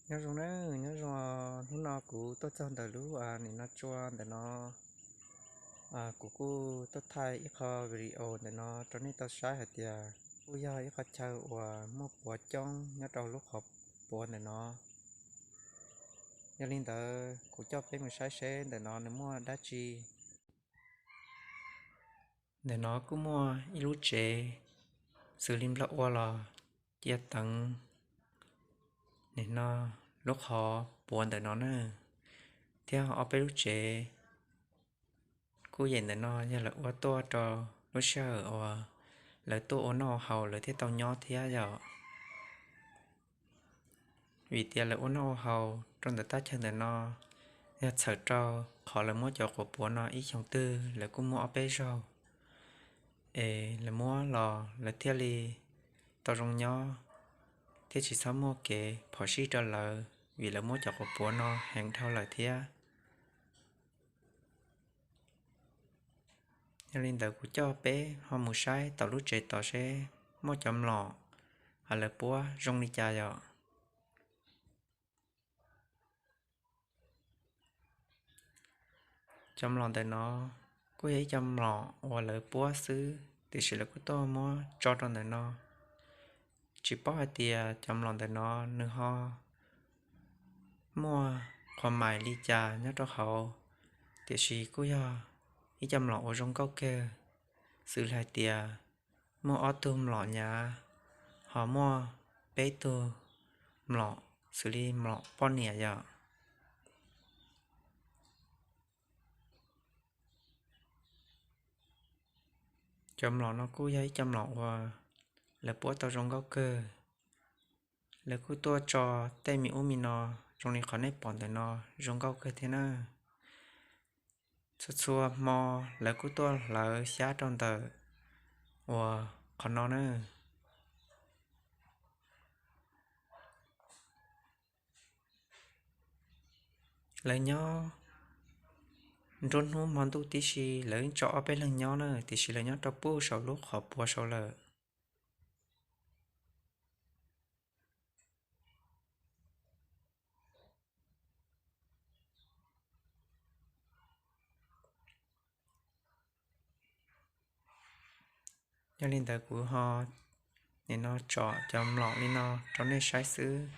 Nyob zoo na, nyob zoo. Hnub no kuv tuaj txog ntawm lub nim no tsua ntawm no. Kuv kuj tuaj thaij ib qho video ntawm no rau nej tau saib hais tias kuj yog ib qho chaw uas muaj puav coob nyob rau lub qhov puav ntawm no. Yog li ntawd kuv coj peb mus saib seb ntawm no nws muaj dab tsi. Ntawm no kuj muaj ib lub tsev xws li nplog ua los cia teev nim no lub qhov puav ntawm no na, thiab ob peb lub tsev kuj yem ntawm no yog lawv ua tuaj rau lub sij hawm uas lawv tuaj ua noj ua haus lawv thiaj tau nyob thiab yom. Vim tias lawv ua noj ua haus rau ntawm thaj chaw ntawm no yog txhawm rau qhov lawv muab cov quav puav no ib xyoos twg lawv kuj muab ob peb zaug, es lawv muab los lawv thiaj li tau zoo nyob, thiab tsis txhob muaj kev phom sij rau lawv vim lawv muab cov quav puav no heev dhau lawm thiab. Yog li ntawd kuv coj peb ho mus saib tom lub tsev tod seb muaj cov mlom hos lawv puab zoo li cas yom. Cov mlom ntawm no kuj yog ib co mlom uas lawv puab xwb, tiam sis lawv kuj tuaj muab tso rau ntawm no. Tsis paub hais tias cov mlom ntawm no nws ho muaj qhuas mais li cas nyob rau hauv, tiam sis kuj yog ib co mlom uas zoo nkauj kawg, xws li hais tias muaj ob tug mlom nyav, ho muaj peb tug mlom xws li mlom poj niam yom. Cov mlom no kuj yog ib co mlom uas lawv puab tau zoo nkauj kawg. Lawv kuj tuaj tso tej me ub me no zoo li qhov nej pom ntawm no zoo nkauj kawg thiab na. Txhua txhua hmo lawv kuj tuaj hlawv xyab rau ntawm uas qhov no na. Lawv nyob nruab hnub hmo ntuj tib si, lawv tso ob peb leeg nyob na, tiam sis lawv nyob rau puag saum lub qhov puav saud lawm. Yog li ntawd kuv ho nim no tsom cov mlom li no rau nej saib xwb.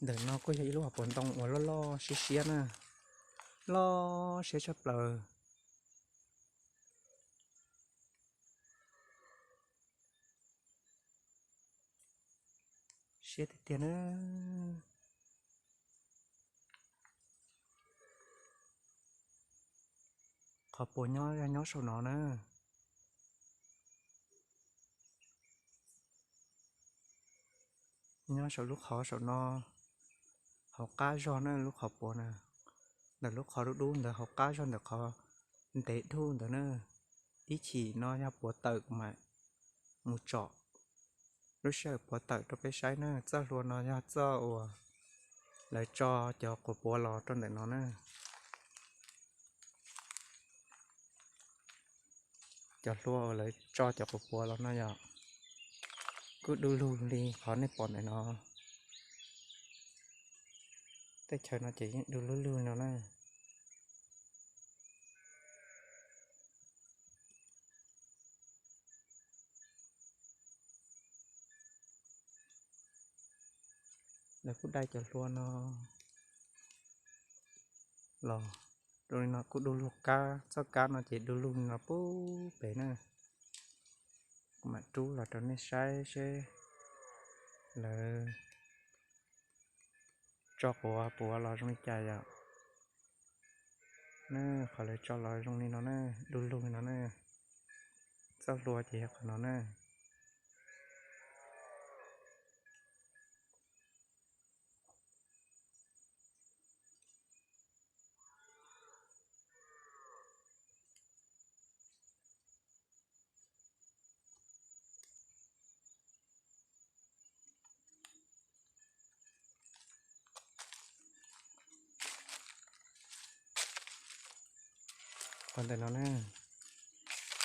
Ntawm no kuj yog ib lub hauv paus ntoo uas loj loj siab siab na, loj siab tshaj plaws. Siab tiag tiag na. Qhov puas nyob yog nyob saum no na. Nyob saum lub qhov saum no, hauv qab zog na lub qhov puas na. Ntawm lub qhov dub dub ntawd hauv qab zog ntawm qhov ntev dhuj ntawd na. Ib chim no yog puav tawm kuv mam mus tsom lub sij hawm puav tawm rau peb saib na. Txoj hlua no yog txoj uas lawv tso cov quas puav los rau ntawm no na. Cov hlua uas lawv tso cov quas puav los no yog kuj du lug li qhov nej pom ntawm no. Tej chaw no ces yeej du lug lug no na. Lawv kuj dai cov hlua no los rau li no kuj du lug kab, txoj kab no ces du lug li no pub pem na. Kuv mam rub los rau nej saib seb lawv tso quav puav los zoo li cas yom. Na, qhov lawv tso los zoo li no na, du lug li no na. Txoj hlua ces yog qhov no na. Ua ntawm no na,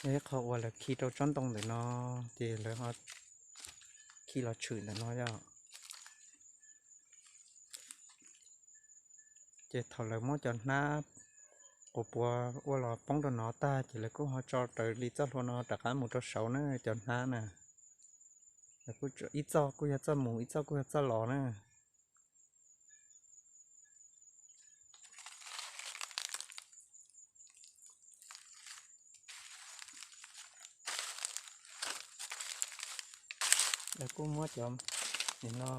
yog ib qho uas lawv khi rau tsob ntoo ntawm no, ces lawv ho khi los tshwm ntawm no yom. Ces thaum lawv muab cov hnab quas puav ua los poob rau no tag ces lawv kuj ho tso raws li txoj hlua no rov qab mus rau saud na cov hnab na. Ib txoj kuj yog txoj mus, ib txoj kuj yog txoj los na. Lawv kuj muab cov nim no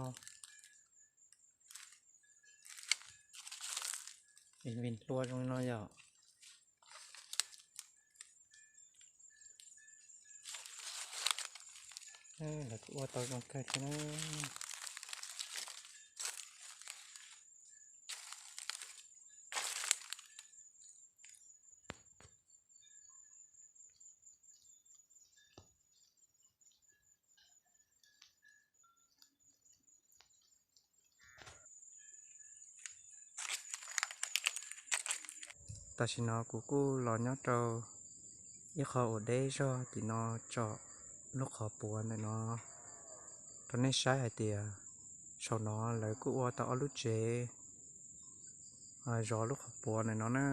vij hlua zoo li no yom. Lawv kuj ua tau zoo kawg thiab na. Tam sim no kuv kuj los nyob rau ib qho uas deb zog tim no tsom lub qhov puav ntawm no rau nej saib hais tias saum no lawv kuj ua tau ob lub tsev zov lub qhov puav ntawm no na.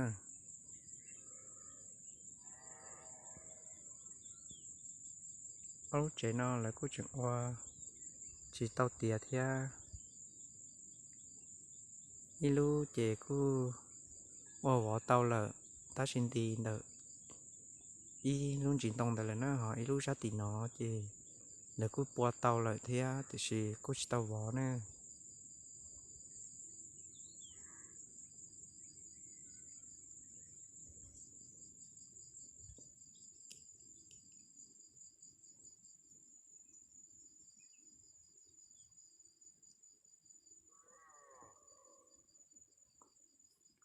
Ob lub tsev no lawv kuj tseem ua tsis tau tiav thiab. Ib lub ces kuj ua vov tau lawm, tab sis nti ntawm ib lub ntsis ntoo ntawd lawm na, ho ib lub sab tim no ces lawv kuj pua tau lawm thiab tiam sis kuj tsis tau vov na.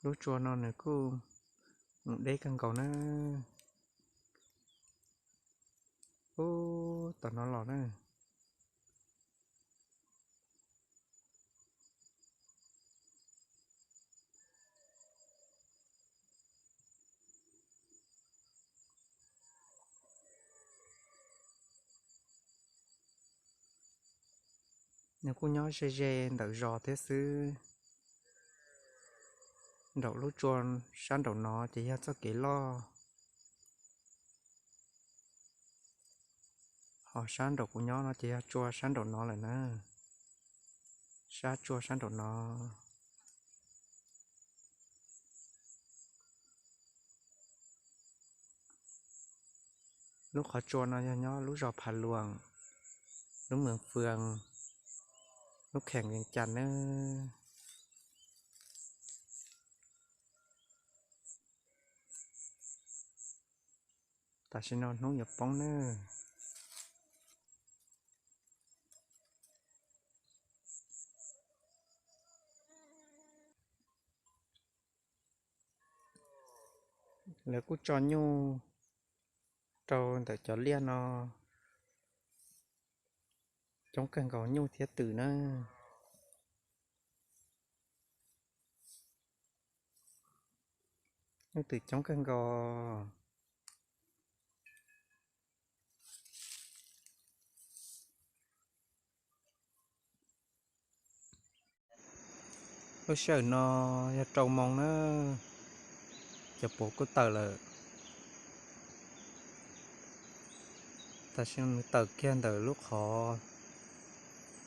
Lub tsua no nws kuj mus deb kawg nkaus na. Ub, tom no los na. Nws kuj nyob ze ze ntawm zos thiab xwb. Nraum lub tsua sab nraum no ces yog txoj kev loj, ho sab nraum kuv nyob no ces yog tsua sab nraum no lawm na. Sab tsua sab nraum no. Lub qhov tsua no yog nyob lub zos Phav Luam, lub moos Fwm, lub kheem Vees Cas nawb. Tam sim no hnub yuav poob nawb. Lawv kuj tso nyuj rau ntawm cov liaj no coob kawg nkaus, nyuj thiab twm na. Nyuj twm coob kawg nkaus. Lub sij hawm no yog rau moos na, cov puav kuj tawm lawm. Tam sim no nws tawm kiag ntawm lub qhov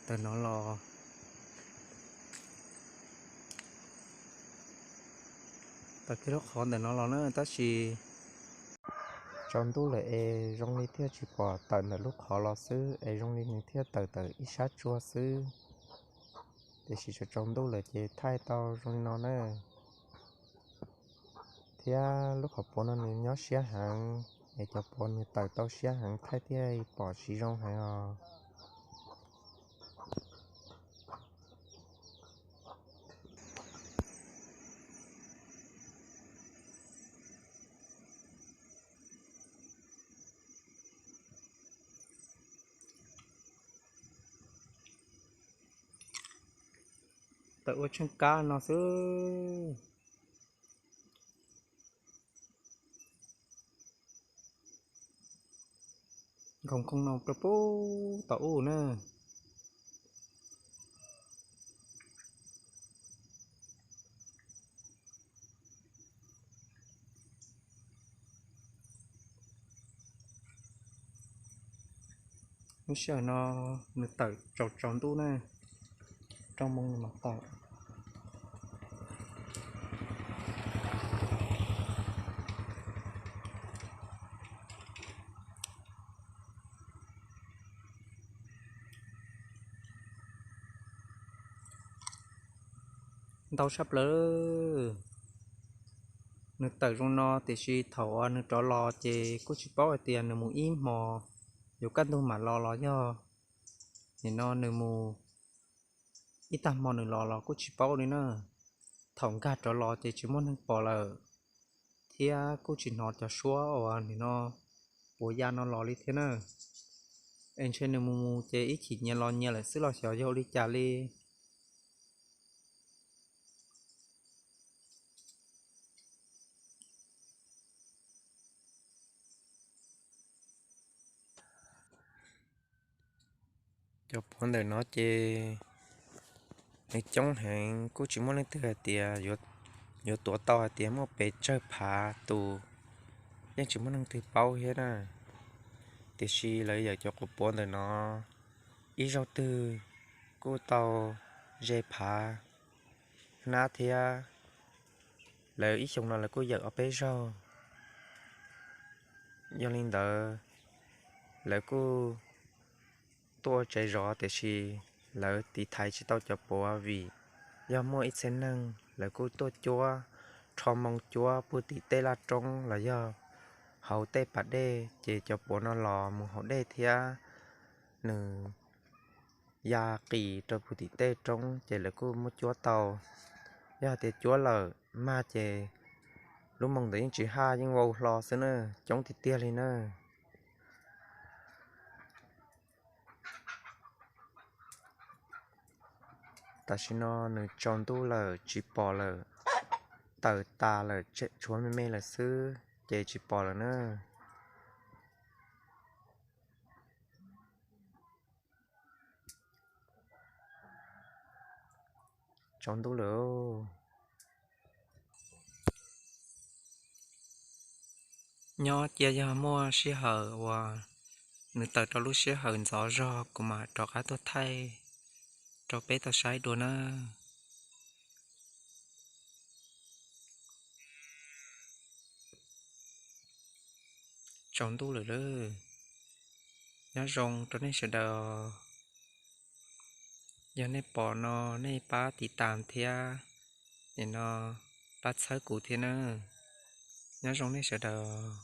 ntawm no los, tawm kiag lub qhov ntawm no los na, tab sis tsaus ntuj lawm es zoo li thiaj tsis pom tawm ntawm lub qhov los xwb, es zoo li nws thiaj tawm tawm ib sab tsua xwb. Tiam sis tsaus tsaus ntuj lawm ces thaij tau zoo li no na. Thiab lub qhov puav no nws nyob siab heev, es cov puav nws tawm tau siab heev thaij thiaj pom tsis zoo heev os. Tawm ua tsheej kab no xwb. Nkhoos nkhoos no rau pub tom ub na. Lub sij hawm no nws tawm tsaus tsaus ntuj na, rau moos nws mam tawm. Ntau sab plaws. Nws tawm zoo no tiam sis thaum uas nws rov los ces kuj tsis paub hais tias nws mus ib hmos yuav kaj ntug mam los los yog nim no nws mus ib tag hmo nws los los kuj tsis paub li na. Thaum nkag rov los ces tsis muaj neeg pom lawm, thiab kuj tsis hnov cov suab uas nim no puav ya no los li thiab na. Es ntshe nws mus mus ces ib chim nyias los nyias lawm xwb los xyov yog li cas li. Cov puav ntawm no ces nws coob heev, kuj tsis muaj leej twg hais tias yuav tuav tau hais tias muaj pes tsawg phav tus, yeej tsis muaj leej twg paub thiab na. Tiam sis lawv yawm cov quav puav ntawm no ib zaug twg kuj tau ze phav hnab thiab. Lawv ib xyoo no lawv kuj yawm ob peb zaug. Yog li ntawd, lawv kuj tuaj ua tsev zov tiam sis lawv tiv thaiv tsis tau cov puav vim yog muaj ib txhia neeg lawv kuj tuaj cuab, rho moo cuab puag tim tej laj roob los yog hauv tej pas dej, ces cov puav no los mus hauv dej thiab nws ya qis rau puag tim tej roob ces lawv kuj muab cuab tau. Yog hais tias cuab lawm mag ces lub moo ntawd yeej tsis haj, yeej vau hlo xwb na, coob tiag tiag li na. Tam sim no nws tsaus ntuj lawm tsis pom lawm, tawm tas lawm tshuav me me lawm xwb ces tsis pom lawm na. Tsaus ntuj lawm. Nyob cia yog muaj sij hawm uas nws tawm rau lub sij hawm ntxov zog kuv mam rov qab tuaj thaij rau peb tau saib dua na. Tsaus ntuj lawm lauj. Nyob zoo rau nej sawv daws. Yog nej pom no nej pab tiv tas thiab, nim no pab txhawb kuv thiab na. Nyob zoo nej sawv daws.